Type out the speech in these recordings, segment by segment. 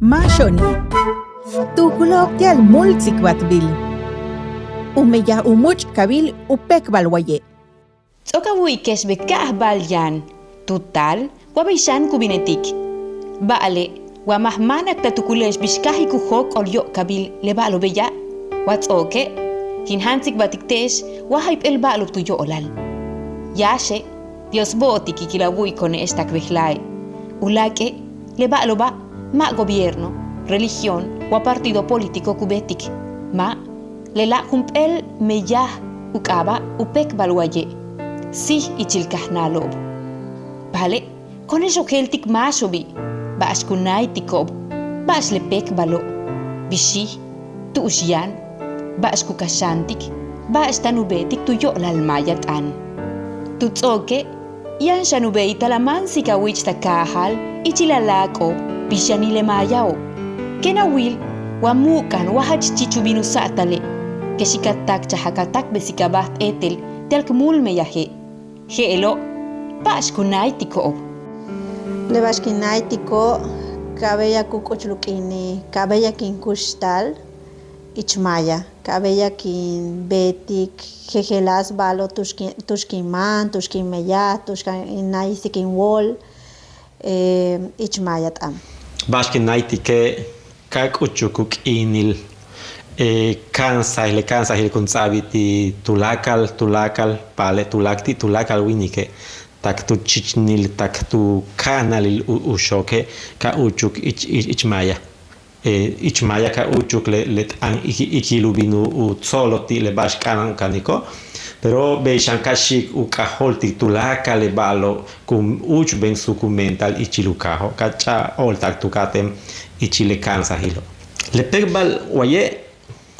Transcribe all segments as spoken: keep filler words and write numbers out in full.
Máaxo'oni', tuukulo'ob ti'al múul tsikbaltbil. U meyaj u múuch'kabil U péekbal Waye'. Ts'o'ok a wu'uyike'ex bey ka'aj ba'al yaan tu taal wa bey xan ku binetik. Ba'ale' wa ma' máanak ta tuukule'ex bix káajik u jóok'ol yo'ok'abil le ba'alo' beya', wa ts'o'oke' kin jáan tsikbaltik te'ex wa jayp'éel ba'alo'ob tu yo'olal. Yáaxe' Dios bo'otik ikil a wu'uyiko'one'ex tak bejla'e'. U láak'e' le ba'alo'oba' ma' gobierno, religión wa partido político ku beetik. Ma', lela' jump'éel meyaj u k'aaba' U péekbal Waye', síij ichil kajnáalo'ob. Ba'ale' ko'one'ex ojéeltik máaxo'obi', ba'ax ku náaytiko'ob, ba'ax le péekbalo', bixi', tu'ux yaan, ba'ax ku kaxantik, ba'ax táan u beetik tu yo'olal maaya t'aan. Tu ts'o'oke' yaan xan u béeytal a máansik a wich ta kaajal ichil a láak'o'ob bix yanil le maayao'. Kéen a wil wa mu'uk'a'an wa jach chich u bin u sa'atale', kexi' ka táakchaj ka táakbesik a bajt éetel ti'al k múul meyaje'. Je'elo', ba'ax ku náaytiko'ob. Le ba'ax kin náaytiko', ka béeyak u k'uchul u k'iini', ka béeyak in kuxtal ich maaya, ka béeyak in beetik jejeláas ba'alo' tu'ux kin, tu'ux kin máan, tu'ux kin meyaj, tu'ux kin náaysik in wóol, eh, ich maaya t'aan. Ba'ax kin náaytike', ka k'uchuk u k'iinil, eh, ka'ansajil, le ka'ansajil kun ts'a'abil ti' tuláakal, tuláakal paale', tuláak ti' tuláakal wíinike', tak tu chichnil, tak tu ka'analil u, u xooke', ka úuchuk ich, ich, ich maaya. Eh, ich maaya ka úuchuk le, le t'aan ikil, ikil u bin u, u tso'olol ti' le ba'ax k'a'ana'an u kaniko', pero bey xan ka xi'ik u k'ajóoltik tuláakal le ba'alo' ku úuchben suuk u meenta'al ichil u kaajo', ka ch'a' óolta'ak tu ka'atéen ichil le ka'ansajilo'. Le péekbal Waye'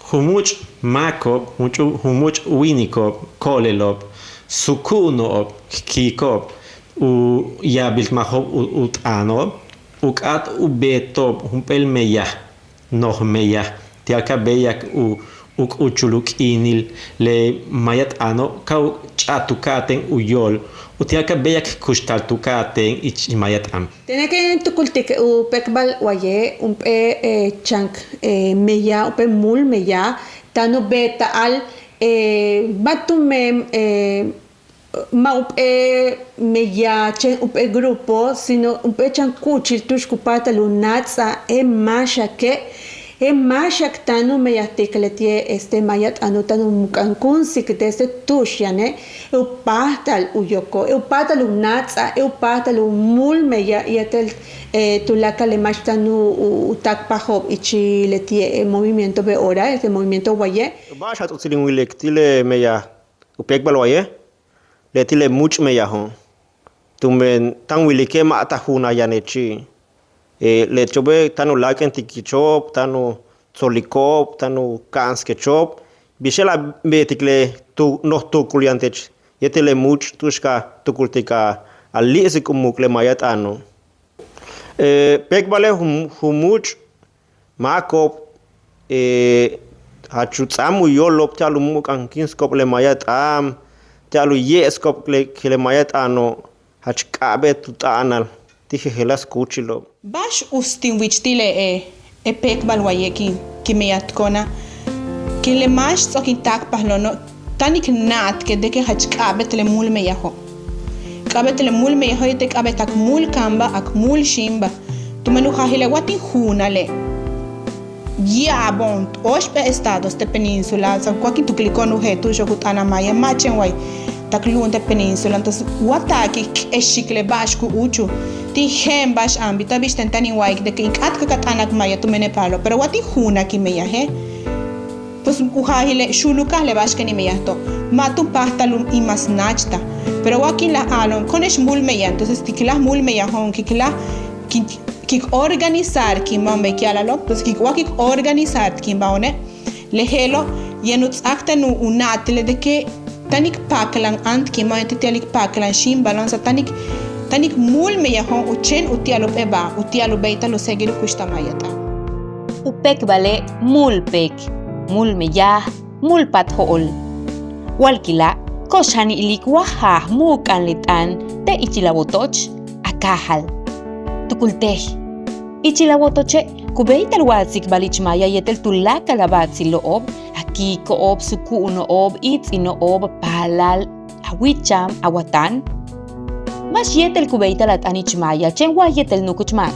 jun múuch' máako'ob, jun múuch', jun múuch' wíiniko'ob, ko'olelo'ob, suku'uno'ob, kiiko'ob, u yaabiltmajo'ob u, u t'aano'ob, u k'áat u beeto'ob jump'éel meyaj, noj meyaj, ti'al ka béeyak u, u k'uchul u k'iinil le maaya t'aano' ka u ch'a' tu ka'atéen u yóol, uti'al ka béeyak kuxtal tu ka'atéen ich maaya t'aan. Tene' ken tukultik U péekbal Waye' jump'éel, eh, chan, eh, meyaj, jump'éel múul meyaj, táan u beeta'al, eh, ma' tumen, eh, ma' jump'éel meyaj chéen jump'éel grupo, sino jump'éel chan kúuchil tu'ux ku páajtal u náats'al e máaxake', e máaxak táan u meyajtik leti'e', este, maaya t'aano' táan u mu'uk'ankúunsik desde tu'ux yane', e u páajtal u yokol, e u páajtal u náats'al, e u páajtal u múul meyaj yéetel, eh, tuláakal le máax táan u, u, u táakpajo'ob ichil leti'e', eh, movimiento be'ora, este, movimiento Waye'. Ba'ax jats'utsil in wilik ti' le meyaj U péekbal Waye', leti' le múuch' meyajo'. Tumen táan wilike' ma' ta juunaj yanechi'. Eh, leti'obe' táan u láak'intikecho'ob, táan u tsoliko'ob, táan u ka'anskecho'ob. Bix je'el a beetik le tu, noj tuukul yaan teech yéetel le múuch' tu'ux ka tukultik a, a líi'sik u muuk' le maaya t'aano'. Eh, péekbale' jun, jun múuch' máako'ob, eh, jach u ts'áam u yóolo'ob ti'al u mu'uk'ankúunsiko'ob le maaya t'aan, ti'al u ye'esiko'ob le, le maaya t'aano', jach k'a'abéet u t'a'anal ti' jejeláas kúuchilo'ob. Ba'ax uts tin wich ti' le, eh, e péekbal Waye' kin, kin meyajtiko'ona', kin le máax ts'o'ok in táakpajlo'ono', táan in na'atke' de que jach k'a'abéet le múul meyajo'. K'a'abéet le múul meyajo' yéetel k'a'abéet k múul kaanbal, k múul xíimbal. Tumen u jaajile' wa tin juunale', ya'abo'on óoxp'éel estados te' península, o sea, wa kin tukliko'on u jeel tu'ux u t'aanal maaya, ma' chéen way tak lu'um te' península. Entonces wa taakik k k'exik le ba'ax ku úuchul ti' je'en ba'ax ámbito, bix teen táan in wa'alik de que in k'áat ka t'aanak maaya tumen le palo', pero wa tin juunak in meyaje', pues u jaajile' xuulukaj le ba'ax ken in meyajto', ma' tun páajtal in mas náachtal. Pero wa kin laj a'alo'on ko'one'ex múul meyaj, entonces kin laj múul meyajo'on, kin laj, kin, kin organizartkimaon bey ku ya'ala'alo', pues kin, wa kin organizartkimaone', le je'elo' yaan u ts'áak táan u na'atile' de que táan k paklan áantkimaon yéetel ti'al k paklan xíimbalo'on, o sea, táan k, táan k múul meyajo'on u chéen uti'al jump'éel ba'al, uti'al u béeytal u seguir u kuxtal maaya t'aan. U péekbale' múul péek, múul meyaj, múul paat jo'ol. Walkila' ko'ox jáan in ilik wa jaaj mu'uk'a'an le t'aan te' ichil a wotoch, a kaajal. Tukultej, ichil a wotoche' Ku béeytal wa a tsikbal ich maaya yéetel tuláakal a baatsilo'ob, a kiiko'ob, suku'uno'ob, iits'ino'ob, paalal, a wicham, a wataan. Máax yéetel ku béeytal a t'aan ich maaya, chéen wa yéetel núukuch máak.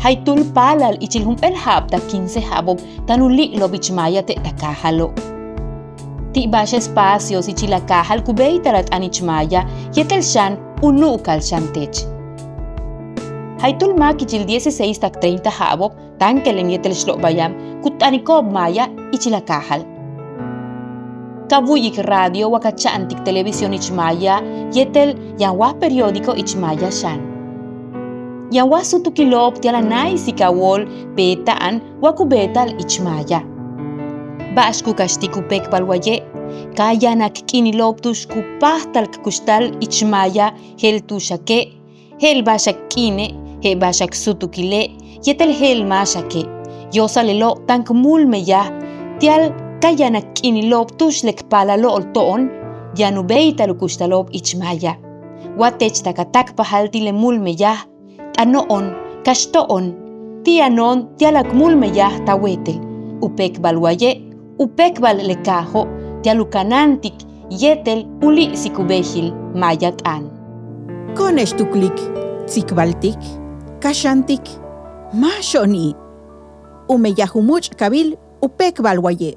Jaytúul paalal ichil jump'éel ja'ab ta quince ja'abo'ob táan u li'ilo'ob ich maaya te' ta kaajalo'. Ti' ba'ax espacios ichil a kaajal ku béeytal a t'aan ich maaya yéetel xan u nu'uka'al xan teech. Jaytúul máak ichil dieciséis tak treinta ja'abo'ob táankelem yéetel xlo'obayam ku t'aniko'ob maaya ichil a kaajal. Ka wu'uyik radio wa ka cha'antik televisión ich maaya yéetel yaan wa periódico ich maaya xan. Yaan wa súutukilo'ob ti'al a náaysik a wóol beeta'an wa ku beeta'al ich maaya. Ba'ax ku kaxtik u péekbal waye', ka yanak k'iinilo'ob tu'ux ku páajtal k kuxtal ich maaya je'el tu'uxake', je'el ba'axak k'iine', je'el ba'axak súutukile', yéetel je'el máaxake'. Yo'osal lelo' táan k múul meyaj ti'al ka yanak k'iinilo'ob tu'ux le k paalalo'ob to'on yaan u béeytal u kuxtalo'ob ich maaya. Wa teech tak a táakpajal ti' le múul meyaj, t'ano'on, kaxto'on, ti' yano'on ti'al k múul meyaj ta wéetel. U péekbal waye' u péekbal le kaajo' ti'al u kanáantik yéetel u li'isik u bejil maaya t'aan. Ko'one'ex tuklik, tsikbaltik, kaxantik, máaxo'oni'. U meyaj u múuch'kabil u péekbal waye'.